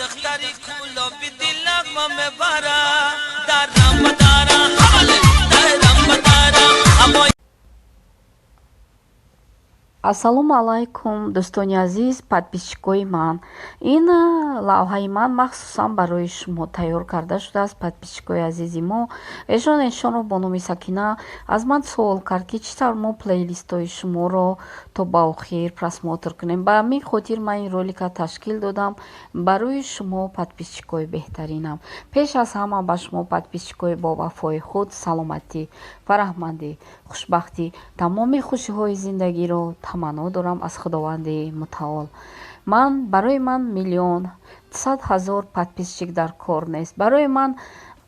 Духтари Кӯлоби дилама мебара дарам бадара дарам бадара ҳамои. Ассалому алайкум, дӯстони азиз, подписчикои ман. Ин лавҳаи ман махсусан барои шумо тайёр карда шудааст, подписчикои азизи мо. Эшон эшонро бо номи Сакина аз ман суол кард, ки чӣ тавр мо плейлистҳои шуморо то ба охир просмотр кунем. Ба ҳамин хотир ман ин ролика ташкил додам барои шумо, подписчикои беҳтаринам. Пеш аз ҳама ба шумо, подписчикои бовафои худ, саломатӣ, фараҳмандӣ, хушбахтӣ, тамоми хушиҳои зиндагиро таманно дорам аз Худованди Мутаол. Ман барои ман миллион 100 000 подписчик дар кор нест. Барои ман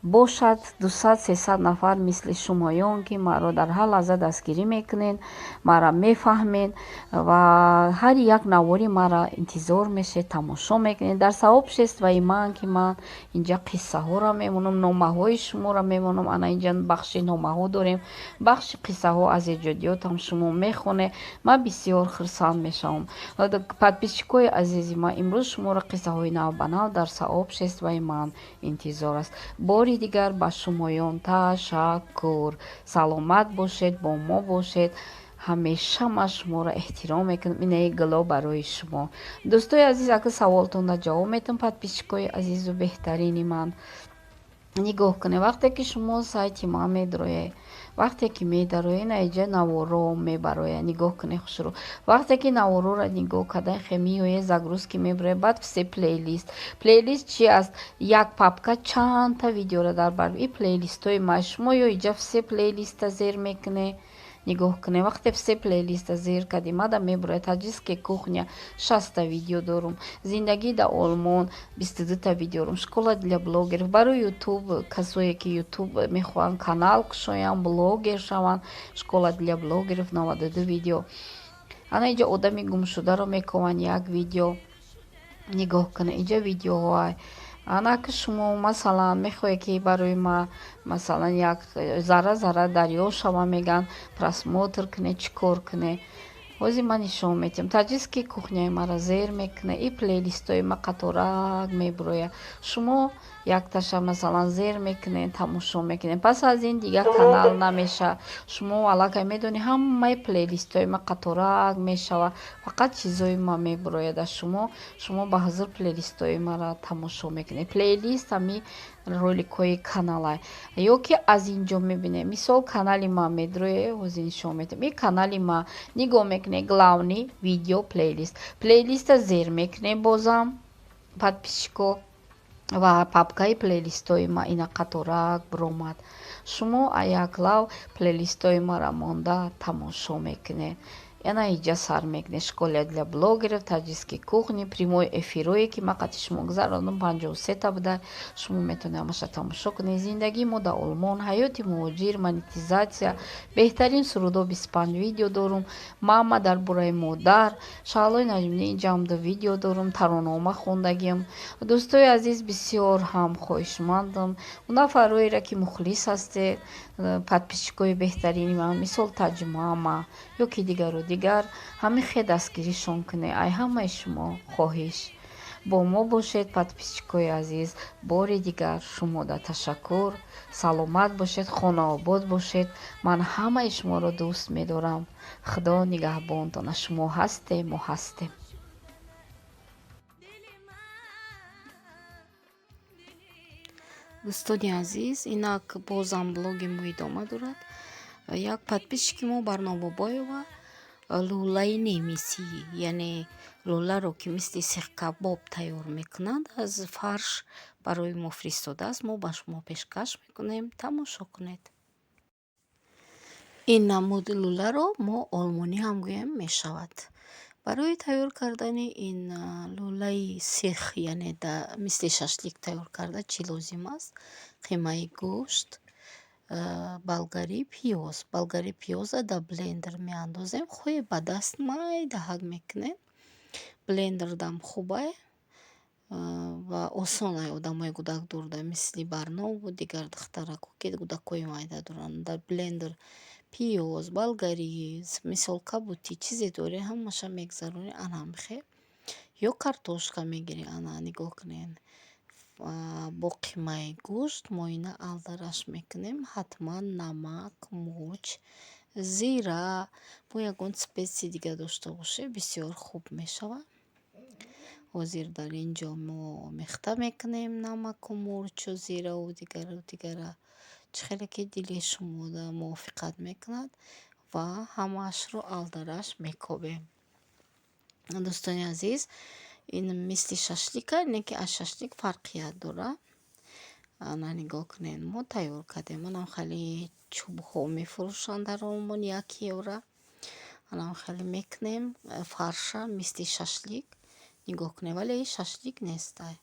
бошад 200, 300 нафар мисли шумоён, ки маро дар ҳар лаҳза дастгирӣ мекунед, маро мефаҳмед ва ҳар як навори маро интизор мешед, тамошо мекунед. Дар сообществои ман, ки ман инҷа қиссаҳоро мемонам, номаҳои шуморо мемонам. Ана инҷа бахши номаҳо дорем, бахши қиссаҳо аз эҷодиётам шумо мехонед, ман бисёр хурсанд мешавам. Подписчикои азизи ман, имрӯз шуморо қиссаҳои навбанав дар сообществои ман интизор аст. Бори дигар ба шумоён ташаккур. Саломат бошед, бо мо бошед ҳамеша. Ман шуморо эҳтиром мекунам. Инаи гуло барои шумо, дӯстои азиз. Ака саволтонро ҷавоб метам, подписчикои азизу беҳтарини ман. Нигоҳ кунед, вақте ки шумо сайти ман медроед, вақте ки медароед, на иҷа наворо мебарояд. Нигоҳ кунед хушрӯ. Вақте ки навороро нигоҳ карда, хе меояд, загрузки мебарояд, баъд все плейлист. Плейлист чи аст? Як папка чандта видеоро дар бар. И плейлистҳои ма шумо ё иҷа все плейлиста зер мекунед. Нигоҳ кунед, вақте все плейлиста зер кардем, мада мебарояд таджикская кухня, 60-та видео дорум, зиндагӣ дар Олмон, 22-та видео дорум, школа для блогеров барои Ютуб, касое ки Ютуб мехоҳанд, канал кушоянд, блогер шаванд, школа для блогеров, 92 видео. Ана инҷа одами гумшударо мекованд, як видео. Нигоҳ кунед, инҷа видеоҳоай. Ана ки шумо, масалан, мехоҳед, ки барои ма, масалан, як зарра зарра дарё шава меган, просмотр кунед, чӣ кор кунед? Ҳозир ман нишон медиҳам. Таджикский кухняи маро зер мекунед, и плейлистҳои ма қаторак мебурояд. Шумо якташа, масалан, зер мекунед, тамошо мекунед. Пас аз ин дигар канал намешавад. Шумо аллакай медонед, ҳамаи плейлистҳои ма қаторак мешавад, фақат чизои ма мебурояд аз шумо. Шумо ба ҳузур плейлистҳои маро тамошо мекунед. Плейлист ҳами роликҳои канала. Ё ки аз ин ҷо мебинед, мисол, канали ма медроед, ҳозир нишон медиҳам. И канали ма нигоҳ мекунед, главный, видео, плейлист. Плейлиста зер мекунед бозам, подписчико, ва папкаи плейлистҳои ма ина қаторак биромад. Шумо аяклав плейлистҳои маро монда тамошо мекунед. Яна иҷа сар мекунед: школа для блогеров, таджикский кухни, прямой эфирое, ки ман қати шумо гузарондам, 53-та буда, шумо метавонед ҳамаша тамошо кунед. Зиндагии мо дар Олмон, ҳаёти муҳоҷир, монетизатсия, беҳтарин сурудҳо, 25 видео дорум, мама, дар бораи модар, Шаҳлои Наҷмиддин, инҷаам ду видео дорум, таронаома хондагиам. Дӯстои азиз, бисёр ҳам хоҳишмандам, нафарҳоеро ки мухлис ҳастед, подписчикои беҳтарини ман, мисол таҷмама ё ки дигару дигар, ҳамин хе дастгиришон кунед. Ай ҳамаи шумо хоҳиш, бо мо бошед, подписчикои азиз. Бори дигар шумода ташаккур. Саломат бошед, хонаобод бошед. Ман ҳамаи шуморо дӯст медорам. Худо нигаҳбонтона. Шумо ҳастем, мо ҳастем. Дӯстони азиз, инак бозам блоги мо идома дорад. Як подписчики мо, Барнобобоева, лӯлаи немисӣ, яъне лӯларо, ки мисли сехкабоб тайёр мекунанд аз фарш, барои мо фиристодааст. Мо ба шумо пешкаш мекунем, тамошо кунед. Ин намуди лӯларо мо олмонӣ ҳам гӯем мешавад. Барои тайёр кардани ин лӯлаи сех, яъне мисли шашлик тайёр карда, чӣ лозим аст? Қимаи гӯшт, болгари, пиёз. Болгари, пиёза дар блендер меандозем, хоҳе ба даст майдаҳак мекунем, блендердам хубай ва осонай. Одамои гӯдакдорда, мисли Барнову дигар духтарако, ки гӯдакҳои майда доранд, дар блендер пиёз, болгари, мисол, кабутӣ, чизе дорӣ, ҳамаша мегзаронӣ. Ана ҳамихел. Ё картошка мегирӣ. Ана, нигоҳ кунед, бо қимаи гӯшт мо ина алдараш мекунем. Ҳатман намак, мурч, зира, бо ягон специи дига дошта бошед, бисёр хуб мешавад. Ҳозир дар ин ҷо мо омехта мекунем намаку мурчу зираву дигару дигара, чӣ хеле ки дили шумо мувофиқат мекунад, ва ҳамаашро алдараш мекобем. Дӯстони азиз, ин мисли шашлика, не ки аз шашлик фарқият дорад. Ана, нигоҳ кунед, мо тайёр кардем. Анам хеле чӯбҳо мефурӯшанд дар Олмон 1 евро. Анам хеле мекунем фарша, мисли шашлик. Нигоҳ кунед, вале шашлик нестай.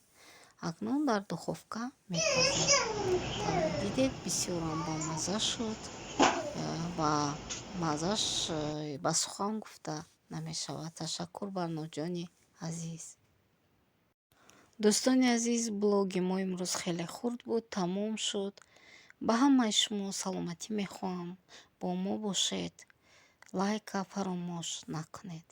Акнун дар духовка мепазем. Дидед, бисёрам бамазза шуд ва маззаш ба сухан гуфта намешавад. Ташаккур, Барноҷони азиз. Дӯстони азиз, блоги мо имрӯз хеле хурд буд, тамом шуд. Ба ҳамаи шумо саломатӣ мехоҳам. Бо мо бошед, лайка фаромӯш накунед.